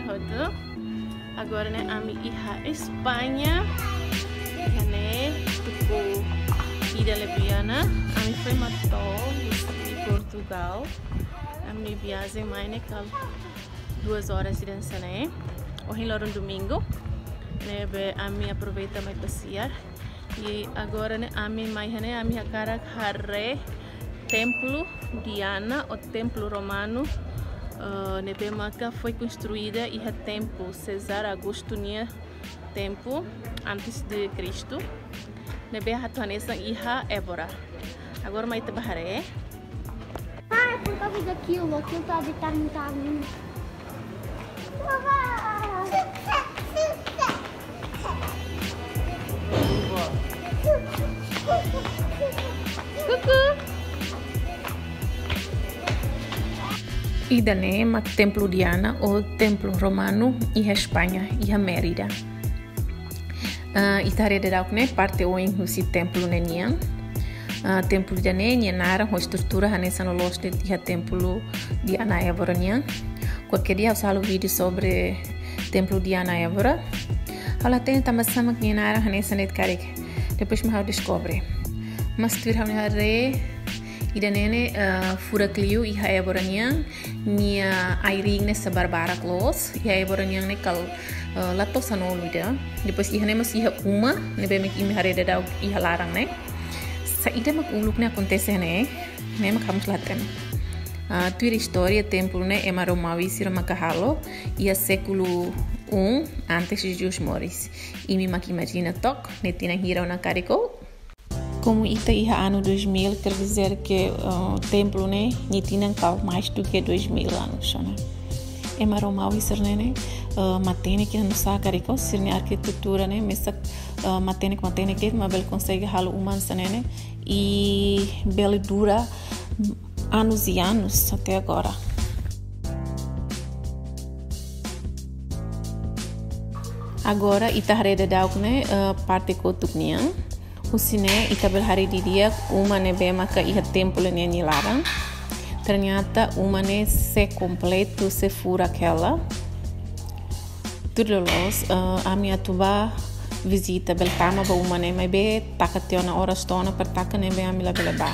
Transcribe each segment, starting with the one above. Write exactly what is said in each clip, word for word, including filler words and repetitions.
Hotu. Agora ne'e ami iha España. Iha ne'e tuku ida liubá ona. Ami foin mai to'o husi Portugal. Ami-nia viajen mai ne'e kala duas horas ida hanesan ne'e. Ohin loron domingu. Ne'ebé ami aproveita mai pasiar. I agora ne'e ami mai iha ne'e, ami hakarak haree Templo Diana ou Templo Romano, eh, ne'ebé maka foi konstruída iha tempu César Augusto nia tempu antes de Cristo. Ne'ebé atu hanesan iha Évora. Agora mai ita bá haree. Para, por causa daquilo, aquilo está a deitar-me, está a mim. Cucu. Ida-ne'e mak Templo Diana ou Templo Romano iha España, iha Mérida. Ah, ita haree daudauk ne'e parte oin husi templu ne'e nian. Ah, templu ida-ne'e nia naran ho estrutura hanesan loloos de'it iha Templo Diana Évora nian. Kualkér dia ha'u sei halo vídeo sobre Templo Diana Évora. Ha'u la hatene tanba sá mak nia naran hanesan de'it karik. Depois mak ha'u deskobre. Mas tuir ha'u-nia haree, ida-ne'e ne'e, eh, furak liu iha Évora nian, nia ai-riin ne'e sei barbarak loos, iha Évora nian ne'e kala, eh, la to'o sanulu ida. Depois iha ne'e mós iha uma, ne'ebé mak imi haree daudauk iha laran ne'e. Saida mak uluk ne'e akontese ne'e, ne'e mak ha'u mós la hatene. Ah, tuir istória, templu ne'e ema Romawi sira maka halo, iha sékulu um antes de Jesus moris. Imi mak imajina took, ne'e tinan hira ona karik ou? Como ita iha ano dois mil, quer dizer que, ah, templu ne'e, nia tinan kala mais do que dois mil anos, ne'e? Ema Romawi sira-ne'e, ah, matenek iha nu'usá karik ou, sira-nia arquitetura ne'e, mesak, ah, matenek, matenek de'it, maibé bele konsege halo uma hanesan ne'e, i bele dura anos e anos até agora. Agora, ita haree daudauk ne'e, eh, parte kotuk nian. Husi ne'e, ita bele haree didi'ak uma ne'ebé maka iha templu ne'e nia laran. Ternyata uma ne'e sei kompletu, sei furak hela. Tuir loloos, eh, ami atu bá vizita, bele tama ba uma ne'e, maibé taka tiha ona oras to'o ona, para taka ne'ebé ami labele bá.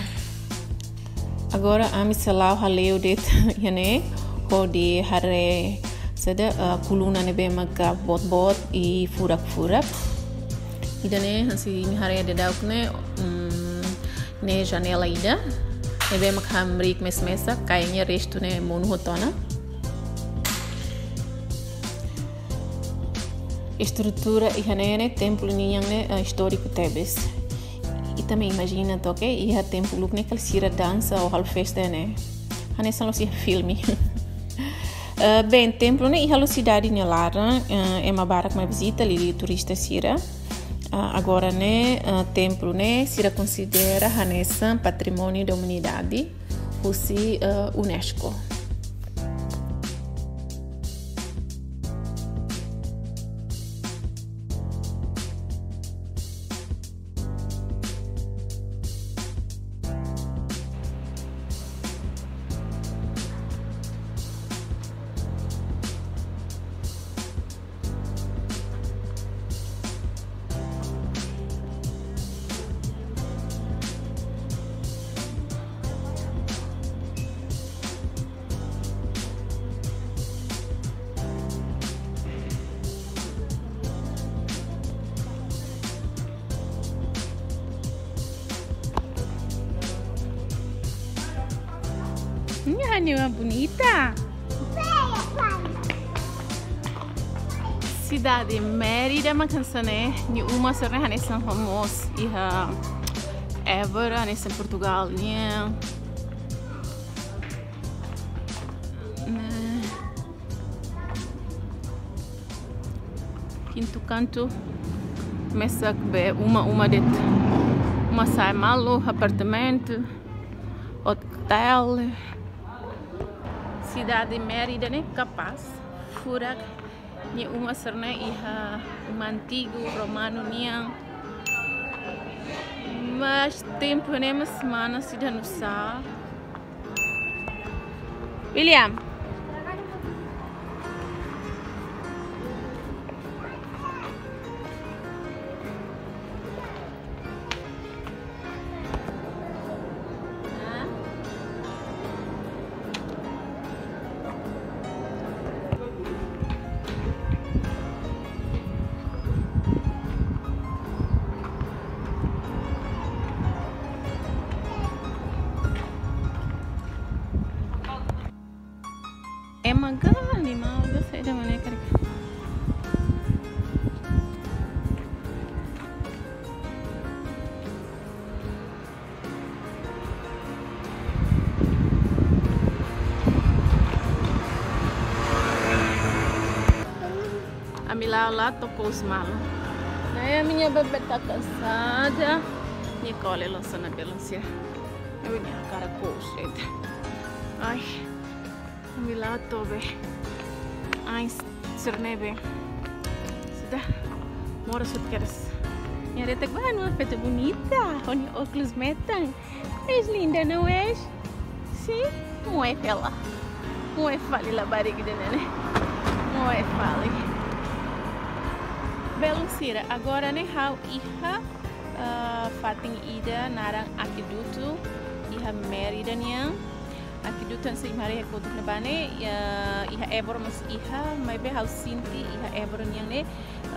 Agora ami sei la'o hale'u de'it iha ne'e, hodi haree saida, eh, koluna ne'ebé maka boot-boot i furak-furak. Ida-ne'e hanesan imi haree daudauk ne'e, mm, ne'e janela ida. Ne'ebé mak hamriik mesak-mesak, kayaknya restu ne'e monu hotu ona. Estrutura iha ne'e ne'e templu nian ne'e, eh, istóriku tebes. Ita mak imajina took, iha tempu uluk ne'e kala sira dansa ou halo festa ne'e. Hanesan la'ós iha filme. Eh, bem, templu ne'e iha loloos sidade nia laran, eh, ema barak mai vizita, liuliu turista sira. Ah, agora ne'e, eh, templu ne'e sira konsidera hanesan patrimóniu da umanidade husi, eh, UNESCO. Nia, nia uma bonita. Sidade Mérida mak hanesan ne'e, nia uma sira-ne'e hanesan famozu iha Évora, hanesan Portugal nian. Ne'e. Kintu kantu mesak be uma-uma de'it. Uma sa'e malu, apartamentu, otél. Sidade Mérida ne'e kapás, furak. Nia uma sira-ne'e iha uma antigu, romanu nian. Mas tempu ne'e mak mana sida nu'usá. William. Ami la'o, la'o to'o kous malu. Ne'e ami-nia bebé tá cansada. Nia kole loos ona, belun sira. Ne'ebé nia hakarak kous de'it. Ai. Ami la'o to'o be. Ai, sira ne'ebé. Sudah. Moras hotu kedas. Nia haree katak, "Wah, nia feto bonita. Ho nia ókulus metan. És linda, não és?" Sim, moe fali. Moe fali labarik ida-ne'e. Moe fali. Belun sira, agora ne'e ha'u iha, ah, fatin ida naran Aqueduto, iha Mérida nian. Aqueduto hanesan imi haree iha kotuk ne'ebá ne'e, iha, iha Évora mós iha, maibé ha'u sente iha Évora nian ne'e,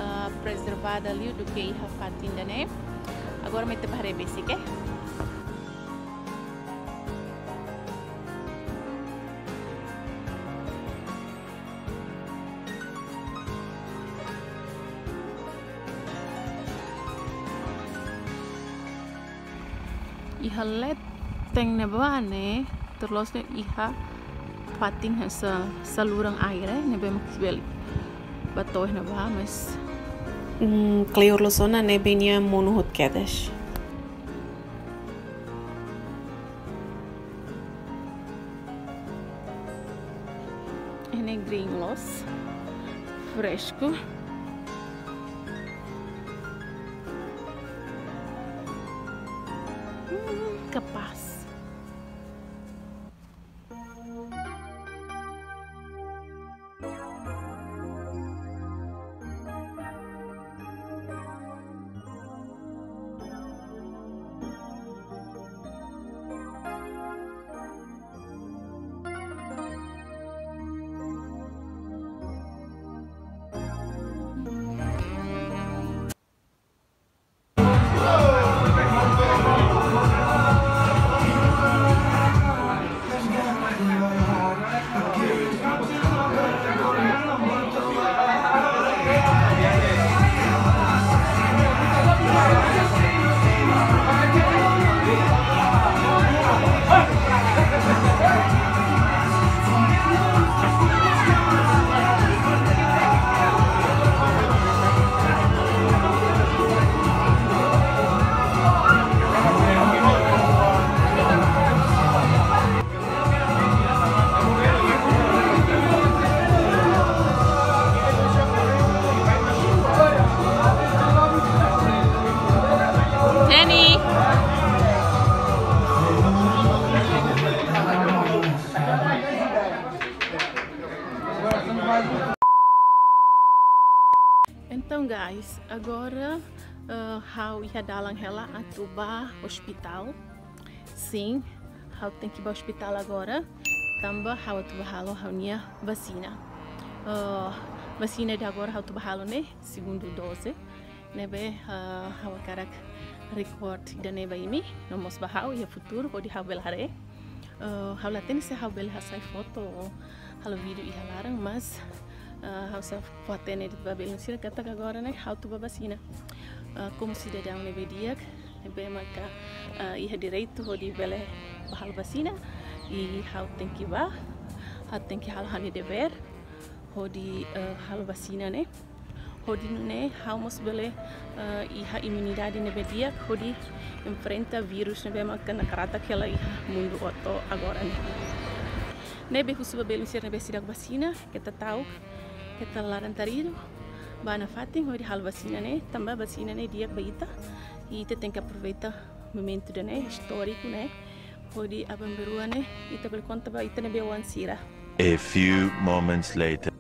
ah, prezervada liu duké iha fatin ida-ne'e. Agora mai ita bá haree besik, eh? Iha leten ne'ebá ne'e, tuir loos ne'e iha fatin hanesan saluran air, eh, ne'ebé mak bele bá to'o iha ne'ebá, mas, mm, kleur loos ona ne'ebé nia monu hotu kedas. Ne'e green loos, fresku. Hmm, kapás. Jenny. Entaun, guys, agora, eh, ha'u iha dalan hela atu bá ospitál. Sim, ha'u tenke bá ospitál agora. Tanba ha'u atu bá halo ha'u-nia vasina. Eh, vasina ida agora ha'u atu bá halo ne'e segundu doze. Ne'ebé, eh, ha'u hakarak record ida-ne'e ba imi, no mós ba ha'u iha futuru, hodi ha'u bele haree. Eh, ha'u la hatene se ha'u bele hasai foto ou halo vídeo iha laran, mas, eh, ha'u sei fó hatene de'it ba belun sira katak agora ne'e ha'u atu bá vasina. Eh, komu sidadaun ne'ebé di'ak, ne'ebé maka, eh, iha direitu hodi bele bá halo vasina, i ha'u tenke bá, ha'u tenke halo ha'u-nia devér, hodi, eh, halo vasina ne'e. Hodi nune'e ha'u mós bele, eh, iha imunidade ne'ebé di'ak, hodi enfrenta vírus ne'ebé maka nakaratak hela iha mundu hotu agora ne'e. Ne'ebé husu ba belun sira ne'ebé seidauk vasina, keta ta'uk, keta laran-taridu, bá nafatin hodi halo vasina ne'e, tanba vasina ne'e di'ak ba ita, i ita tenke aproveita momentu ida-ne'e, istóriku ne'e, hodi aban-bainrua ne'e, ita bele konta ba ita-nia be-oan sira. A few moments later.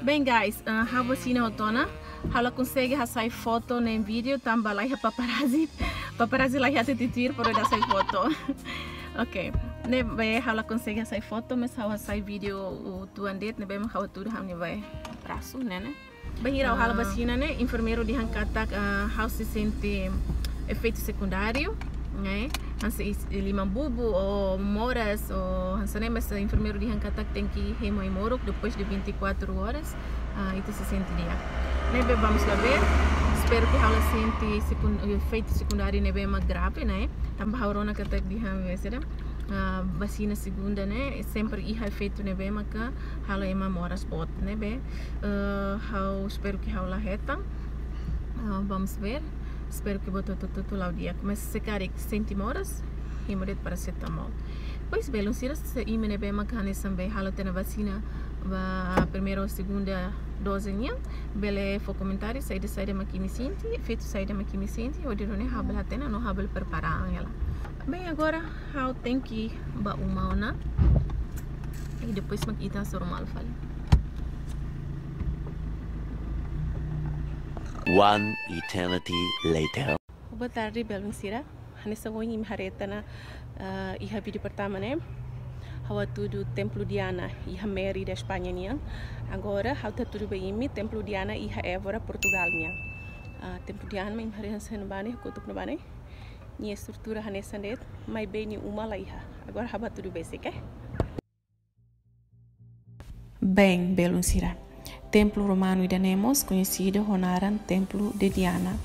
Bem, guys, ah, ha'u vasina hotu ona. Ha'u la konsege hasai foto nem vídeo, tanba la iha paparazzi. Paparazzi la iha atu tuir para hasai foto. Ok. Ne'ebé ha'u la konsege hasai foto, mas ha'u hasai vídeo uitoan de'it, ne'ebé mak ha'u hatudu ha'u-nia be-oan brasu ne'e, ne'e. Bainhira ha'u halo, ah, vasina ne'e, enfermeiru dehan katak, ah, ha'u sei sente efeitu sekundáriu. Ne'e, hanesan is-, liman bubu ou moras ou hanesan ne'e, mas enfermeiru dehan katak tenke hemu ai-moruk depois de vinte e quatro horas, ah, ita sei sente di'ak. Ne'ebé vamos lá ver. Espera ke ha'u la sente sekun-, efeitu sekundáriu ne'ebé mak grave, ne'e. Tanba ha'u rona katak dehan be saida, ah, vasina segunda ne'e sempre iha efeitu ne'ebé maka halo ema moras boot, ne'ebé, eh, ha'u espera ke ha'u la hetan. Ah, vamos ver. Espera ke buat hotu-hotu la'o di'ak. Mas se karik sente moras, hemu de'it parasetamol. Pois, belun sira, se imi ne'ebé maka hanesan be halo tiha ona vasina ba primeira ou segunda doze nian, bele fó komentáriu saida-saida mak imi sente, efeitu saida mak imi sente, hodi nune'e ha'u bele hatene, no ha'u bele prepara an hela. Bem, agora ha'u tenke bá uma ona. I depois mak ita hasoru malu fali. One eternity later. Boa tarde, belun sira. Hanesan ohin imi haree tiha ona, eh, iha vídeo pertama ne'e, ha'u hatudu Templu Diana iha Mérida, España nian. Agora ha'u atu hatudu ba imi Templu Diana iha Évora, Portugal nian. Ah, Templu Diana, imi haree hanesan ne'ebá ne'e, kotuk ne'ebá ne'e. Nia estrutura hanesan de'it, maibé nia uma la iha. Agora ha'u bá hatudu besik, eh? Bem, belun sira. Templu romanu ida-ne'e mós koñesidu ho naran Templu de Diana.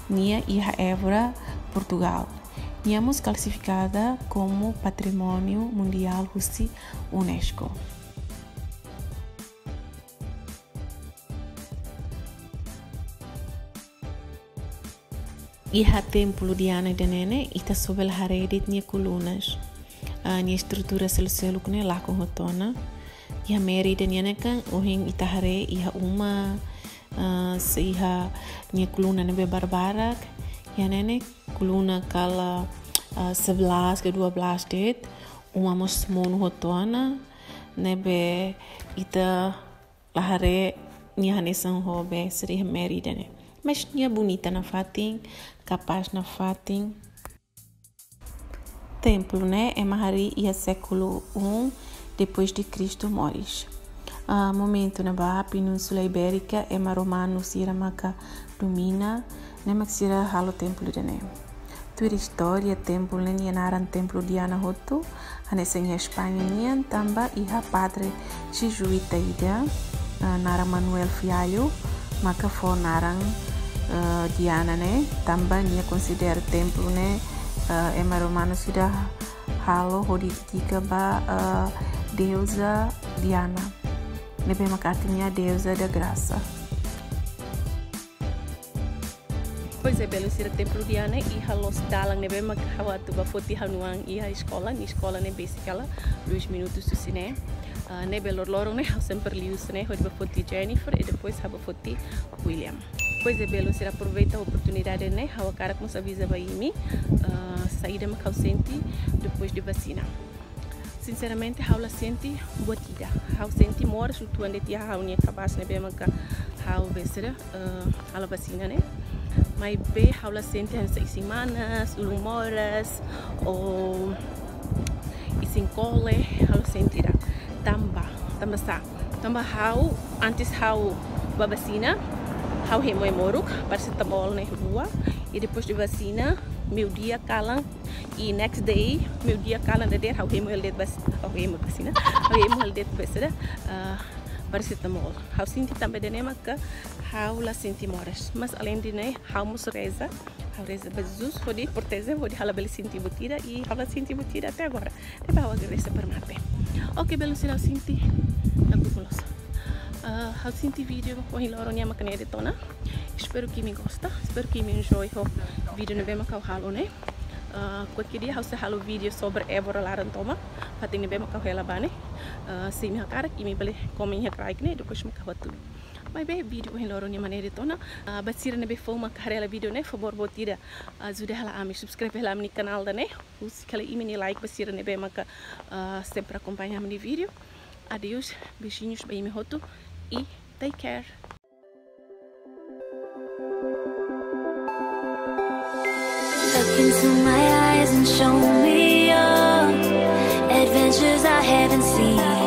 Nia iha Évora, Portugal. Nia mós klasifikada komu Patrimóniu Mundiál husi UNESCO. Iha Templu Diana ida-ne'e ne'e, ita só bele haree de'it nia kolunas. Ah, nia estrutura seluk-seluk ne'e lakon hotu ona. Iha Mérida nian ne'e kan, ohin ita haree iha uma, ah, sei iha nia koluna ne'ebé barbarak. Iha ne'e ne'e, koluna kala, ah, sebelas ka dua belas de'it. Uma mós monu hotu ona. Ne'ebé ita la haree nia hanesan ho be sira iha Mérida ne'e. Mas nia bonita nafatin, kapás nafatin. Templu ne'e ema harii iha sékulu um depois de Kristu moris. Ah, momentu ne'ebá Península Ibérika ema romanu sira maka domina, ne'e mak sira halo templu ida-ne'e. Tuir istória, templu ne'e nia naran Templu Diana hotu, hanesan iha España nian, tanba iha padre jezuíta ida, eh, naran Manuel Fialho, maka fó naran, eh, Diana ne'e, tanba nia konsidera templu ne'e, eh, ema romanu sira halo hodi dedika ba, eh, deuza Diana. Ne'ebé maka artinya deusa da graça. Pois é, belun sira, Templu Diana iha loos dalan ne'ebé mak ha'u atu bá foti ha'u-nia oan iha eskola, nia eskola ne'e besik hela, dois minutos husi ne'e. Ah, ne'ebé loroloron ne'e, ha'u sempre liu husi ne'e, hodi bá foti Jennifer, i depois ha'u bá foti William. Pois é, belun sira, aproveita oportunidade ne'e, ha'u hakarak mós aviza ba imi, ah, saida mak ha'u sente depois de vasina. Sinceramente, ha'u la sente buat ida. Ha'u sente moras uitoan de'it iha ha'u-nia kabaas ne'ebé maka ha'u be sira, eh, halo vasina ne'e. Maibé ha'u la sente hanesan isin-manas, ulun moras, ou isin kole, ha'u la sente ida. Tanba, tanba sá? Tanba ha'u, antes ha'u bá vasina, ha'u hemu ai-moruk, parasetamol ne'e rua, i depois de vasina, meiudia kalan, i next day, meiudia kalan dadeer, ha'u hemu hela de'it bas-, ha'u hemu vasina, ha'u hemu hela de'it be sira, ah, parasetamol. Ha'u sente tanba ida-ne'e maka ha'u la sente moras. Mas além de ne'e, ha'u mós reza, ha'u reza ba Jesus, hodi proteje, hodi ha'u labele sente buat ida, i ha'u la sente buat ida até agora. Ne'ebé ha'u agradese para mate. Oke, belun sira, ha'u sente laku kulos. Ah, ha'u sente vídeo ohin loron nian mak ne'e de'it ona. Espera ke imi gosta, espera ke imi enjoy ho vídeo ne'ebé mak ha'u halo ne'e. Ah, kualkér dia ha'u sei halo vídeo sobre Évora laran tomak, fatin ne'ebé mak ha'u hela bá ne'e. Ah, se imi hakarak, imi bele komen iha kraik ne'e, depois mak ha'u hatudu. Maibé vídeo ohin loron nian mak ne'e de'it ona. Ah, ba sira ne'ebé foin mak haree hela vídeo ne'e, favór boot ida, ah, ajuda hela ami, subscribe hela ami-nia kanál ida-ne'e. Husik hela imi-nia like ba sira ne'ebé maka, ah, sempre akompaña ami-nia vídeo. Adeus, beijinhos ba imi hotu i take care. Look into my eyes and show me your adventures I haven't seen.